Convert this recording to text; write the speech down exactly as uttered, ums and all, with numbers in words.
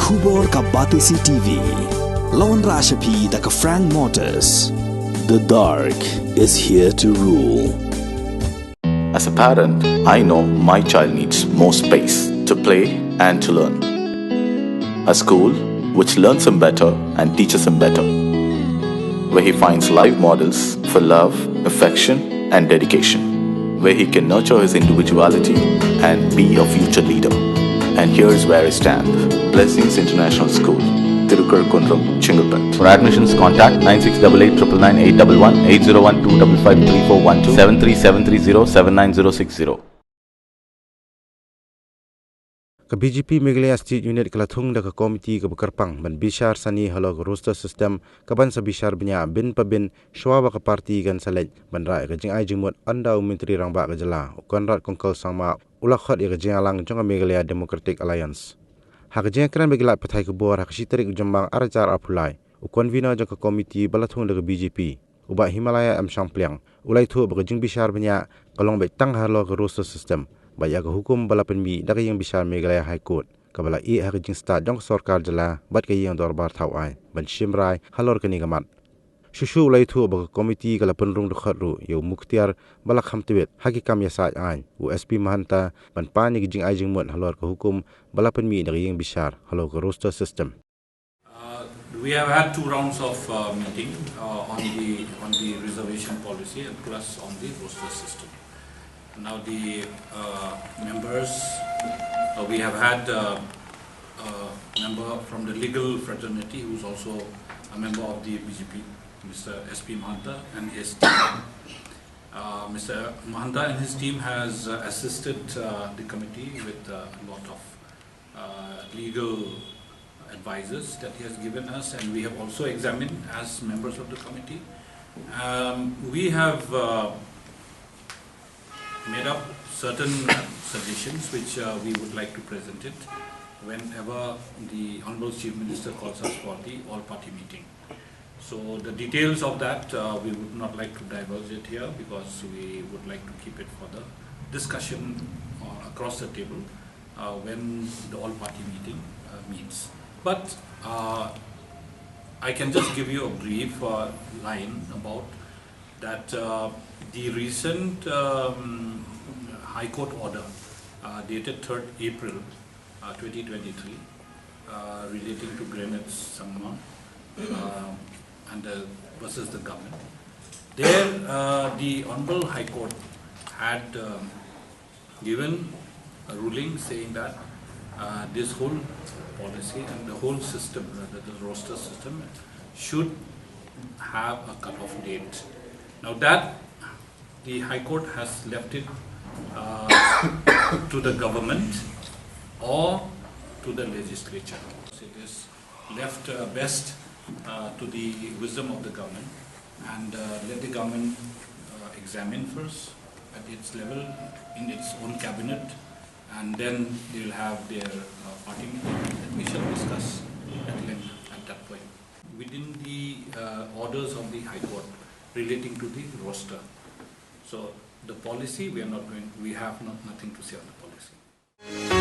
Khubor ka Batesi T V. La wanrah sha phi da ka Frank Motors. The dark is here to rule. As a parent, I know my child needs more space to play and to learn. A school which learns him better and teaches him better, where he finds live models for love, affection, and dedication, where he can nurture his individuality and be a future leader. And here's where I stand. Blessings International School, Tirukar Kundrum, Chengalpet. For admissions, contact nine six double eight triple nine eight double one, eight zero one two double five three four one two, seven three seven three zero seven nine zero six zero. Ka B J P Meghalaya State Unit ka la thung da ka komiti kaba kyrpang ban bishar sani halor ka roster system kaban sa bishar bniah bin pa bin shwa ba ka party kan sa leit ban rah ïa ka jingai jingmut ynda u Myntri Rangbah ka jylla u Conrad Kongkal Sangma u la khot ïa ka jingïalang jong ka Meghalaya Democratic Alliance. Ha ka jingïakren bad ki lad pathai khubor ha ka shi tarik u Jymmang ar hajar arphew lai, u convener jong ka komiti ba la thung da ka B J P, u Bah Himalaya M Shangpliang, u la ïathuh ba ka jingbishar bniah ka long beit tang halor ka roster system bad ïa ka hukum ba la pynmih da ka ïing bishar Meghalaya High Court kaba la ïeh ha ka jingstad jong ka sorkar jylla bad ka ïing dorbar thaw aiñ ban shim rai halor kane ka mat. Shuh shuh u la ïathuh ba ka komiti ka la pynrung dkhot ruh ïa u muktiar ba la kham tbit ha ki kam ïasaid aiñ, u S P Mahanta, ban pan ïa ka jingai jingmut halor ka hukum ba la pynmih da ka ïing bishar halor ka roster system. Uh, we have had two rounds of uh, meeting uh, on the on the reservation policy and plus on the roster system. Now the uh, members, uh, we have had uh, a member from the legal fraternity who is also a member of the B J P, Mister S P Mahanta and his team. Uh, Mister Mahanta and his team has uh, assisted uh, the committee with uh, a lot of uh, legal advisors that he has given us, and we have also examined as members of the committee. Um, we have uh, made up certain suggestions which uh, we would like to present it whenever the Honorable Chief Minister calls us for the all-party meeting. So the details of that uh, we would not like to divulge it here because we would like to keep it for the discussion uh, across the table uh, when the all-party meeting uh, meets. But uh, I can just give you a brief uh, line about that uh, the recent um, High Court order uh, dated third April uh, twenty twenty-three uh, relating to Grenade Sangma uh, and uh, versus the government. There, uh, the Honorable High Court had um, given a ruling saying that uh, this whole policy and the whole system, rather the roster system, should have a cut-off date. Now that the High Court has left it uh, to the government or to the legislature. It is left uh, best uh, to the wisdom of the government and uh, let the government uh, examine first at its level in its own cabinet, and then they will have their uh, party meeting that we shall discuss at length at that point. Within the uh, orders of the High Court relating to the roster. So the policy, we are not going, we have not, nothing to say on the policy.